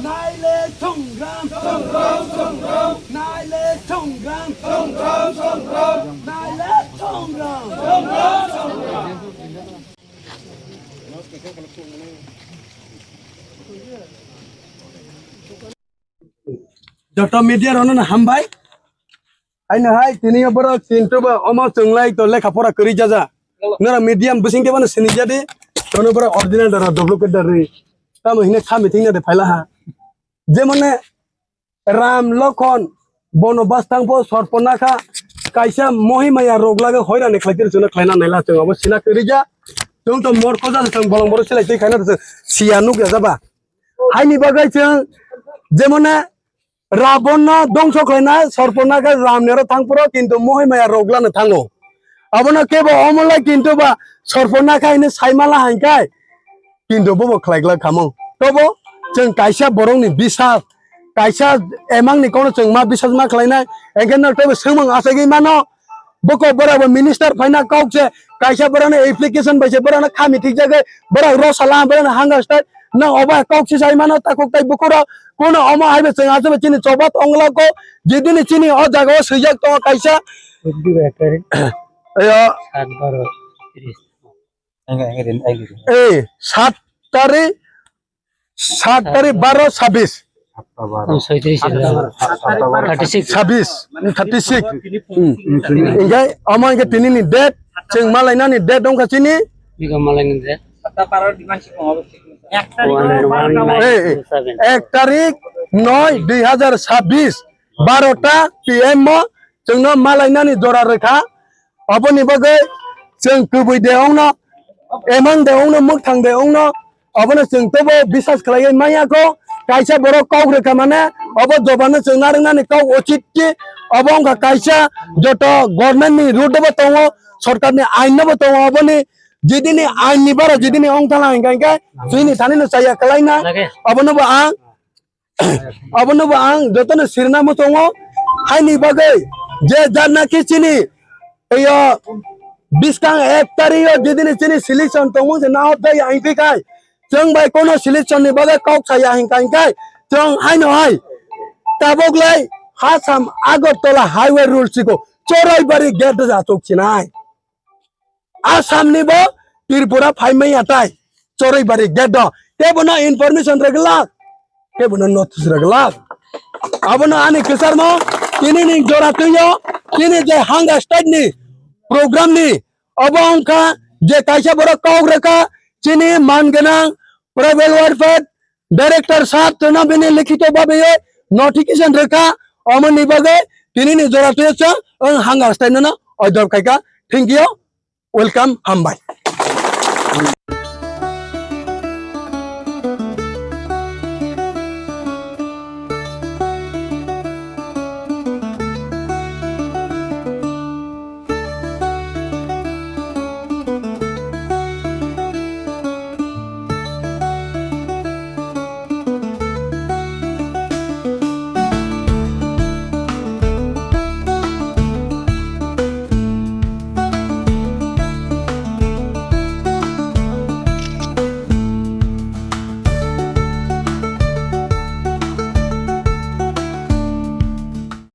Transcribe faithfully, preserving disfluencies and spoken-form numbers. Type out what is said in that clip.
Naile songram, songram, songram. Naile songram, songram, songram. Naile songram, songram, songram. Joto media rokno hambai. Aino hai tini borok kintu ba omo chwnglai to lekha pora kwrwi jaja. Nora medium bising tebano sini jadi. Tono borok original dara duplicate dari. Tamo hine khami thingna de phaila ha. Jemone Ram Lokhon bono bastang po sorpona kha. Kaisa mohimaya rok lage hoirani khlai tiri chwngno khlaina naila chwng abo sina kwrwi ja. Chwng to mor ko ja chwng bolong borok silai twi khaina chwng siya nuk ya jaba. Haini bagwi chwng jemone Rabonno dongso khlaina sorpona khe Ram nero thangphuru kintu mohimaya rok lana thango. Abono kebo omolai kintu ba sorpona kha hini saimala hainkhe kintu bobo khlaiglak khamung. Tobo chwng kaisa borokni bisas, kaisa emangni kono chwng ma bisas ma khlainai, enkhe no tebo swngmung achagwi mano. Boko borok bo minister phaina kok se kaisa borok no application bai se borok no khami thik jagwi borok rosala borok no hanga stai no oba kok se sai mano takuk tai bukurok kono omo hai bo chwng aswk chini choba tongla ko jidini chini o jaga o swijak tongo kaisa. Ayo. Sat baro tris. Ei, sat tarik, sat tarik baro sabis. Thirty six. Sabis, thirty six. Hmm. Engkai, omo engkai tini ni date, chwng malaina ni date dongkha chini. Biga malaina date. Ei, ei, ek tarik noi dui hazar sabis, barota P M mo chwngno malainani jora rwkha. Aboni bagwi chwng kwbwi de ongno, emang de ongno, mwkhang de ongno, abono chwng tobo bisas khlaiwi manya kho. Kaisa borok kok rwkha mane, obo jobano chwng narwknani kok uchit ki, obo wngkha kaisa joto government ni route bo tongo, sorkar ni ain no bo tongo, oboni jidini ain ni bara jidini ongthala hinkha hinkhe chini thani no chaya kwlaina, abono bo ang Abono bo ang jotono sirna muchungo, haini bagwi je jar naki chini, eyo, biskang ek tario jidini chini selection tongmung se nahor thai ang phikai, chwng bai kono selection ni bagwi kok saya hinkha hinkai, chwng haino hai tabok lai Hasam Agartala highway rule siko Choraibari gate da chok sinai. Assam ni bo Tripura phaimaya tai Choraibari gate do. Tebono information rwglak, tebono notice rwglak. Abono ani kwcharmo tini ni jora twiyo, tini je hanga state ni program ni obo wngkha je kaisa borok kok rwkha chini man gwnang tribal welfare Director sir, twno bini likhito babe notification rwkha, omo ni bagwi tini ni jora twi chwng ang hanga stai no order khaika. Thank you, welcome, hambai.